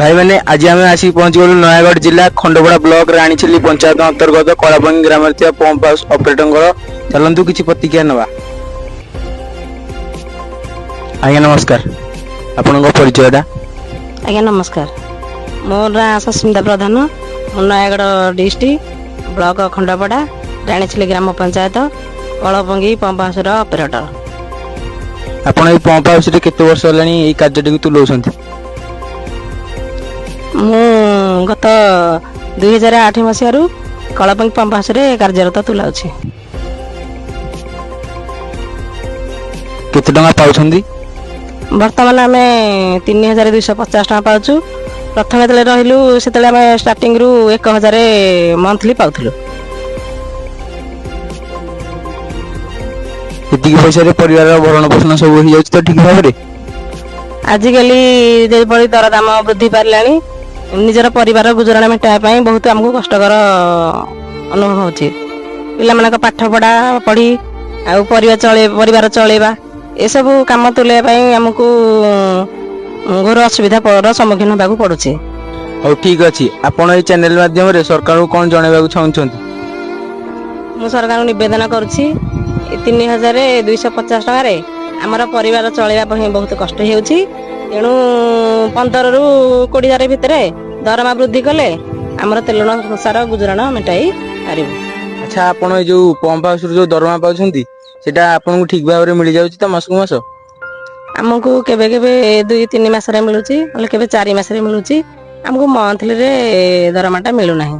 ଭାଇମାନେ, ଆଜି ଆମେ ଆସିକି ପହଞ୍ଚିଗଲୁ ନୟାଗଡ଼ ଜିଲ୍ଲା ଖଣ୍ଡପଡ଼ା ବ୍ଲକ ରାଣୀଛେଲି ପଞ୍ଚାୟତ ଅନ୍ତର୍ଗତ କଳାପଙ୍ଗି ଗ୍ରାମରେ ଥିବା ପମ୍ପ ହାଉସ୍ ଅପରେଟରଙ୍କର। ଚାଲନ୍ତୁ, କିଛି ପ୍ରତିକ୍ରିୟା ନେବା। ଆଜ୍ଞା ନମସ୍କାର, ଆପଣଙ୍କ ପରିଚୟଟା? ଆଜ୍ଞା ନମସ୍କାର, ମୋ ନାଁ ସସ୍ମିତା ପ୍ରଧାନ। ମୁଁ ନୟାଗଡ଼ ଡିଷ୍ଟ୍ରିକ୍ଟ ବ୍ଲକ ଖଣ୍ଡପଡ଼ା ରାଣୀଛେଲି ଗ୍ରାମ ପଞ୍ଚାୟତ କଳପଙ୍ଗି ପମ୍ପ ହାଉସର ଅପରେଟର। ଆପଣ ଏଇ ପମ୍ପ ହାଉସରେ କେତେ ବର୍ଷ ହେଲାଣି ଏଇ କାର୍ଯ୍ୟଟିକୁ ତୁଲାଉଛନ୍ତି? ମୁଁ ଗତ 2008 ମସିହାରୁ କଳପଙ୍ଗି ପମ୍ପ ହାଉସରେ କାର୍ଯ୍ୟରତ ତୁଲାଉଛି। କେତେ ଟଙ୍କା ପାଉଛନ୍ତି? ବର୍ତ୍ତମାନ ଆମେ 3250 ଟଙ୍କା ପାଉଛୁ। ପ୍ରଥମେ ଯେତେବେଳେ ରହିଲୁ, ସେତେବେଳେ ଆମେ ଷ୍ଟାର୍ଟିଂରୁ 1000 ମନ୍ଥଲି ପାଉଥିଲୁ। ଏତିକି ପଇସାରେ ପରିବାରର ଭରଣ ପୋଷଣ ସବୁ ହେଇଯାଉଛି ତ ଠିକ ଭାବରେ? ଆଜିକାଲି ଯେଭଳି ଦରଦାମ ବୃଦ୍ଧି ପାରିଲାଣି, ନିଜର ପରିବାର ଗୁଜୁରାଣ ମେଣ୍ଟାଇବା ପାଇଁ ବହୁତ ଆମକୁ କଷ୍ଟକର ଅନୁଭବ ହେଉଛି। ପିଲାମାନଙ୍କ ପାଠ ପଢ଼ା ପଢ଼ି ଆଉ ପରିବାର ଚଳେଇବା, ଏସବୁ କାମ ତୁଲେଇବା ପାଇଁ ଆମକୁ ଘୋର ଅସୁବିଧାର ସମ୍ମୁଖୀନ ହେବାକୁ ପଡୁଛି। ହଉ, ଠିକ ଅଛି। ଆପଣ ଏଇ ଚ୍ୟାନେଲ ମାଧ୍ୟମରେ ସରକାରଙ୍କୁ କଣ ଜଣାଇବାକୁ ଚାହୁଁଛନ୍ତି? ମୁଁ ସରକାରଙ୍କୁ ନିବେଦନ କରୁଛି, ଏ 3250 ଟଙ୍କାରେ ଆମର ପରିବାର ଚଳେଇବା ପାଇଁ ବହୁତ କଷ୍ଟ ହେଉଛି। ତେଣୁ 15ରୁ 20 ହଜାର ଭିତରେ ଦରମା ବୃଦ୍ଧି କଲେ ଆମର ତେଲ ସଂସାର ଗୁଜୁରାଣ ମେଣ୍ଟାଇ ପାରିବୁ। ଆଚ୍ଛା, ଆପଣ ଏଇ ଯୋଉ ପମ୍ପ ହାଉସରୁ ଯୋଉ ଦରମା ପାଉଛନ୍ତି, ସେଟା ଆପଣଙ୍କୁ ଠିକ ଭାବରେ ମିଳିଯାଉଛି ତ ମାସକୁ ମାସ? ଆମକୁ କେବେ କେବେ 2-3 ମାସରେ ମିଳୁଛି, ନହେଲେ କେବେ 4 ମାସରେ ମିଳୁଛି। ଆମକୁ ମନ୍ଥଲିରେ ଦରମାଟା ମିଳୁନାହିଁ।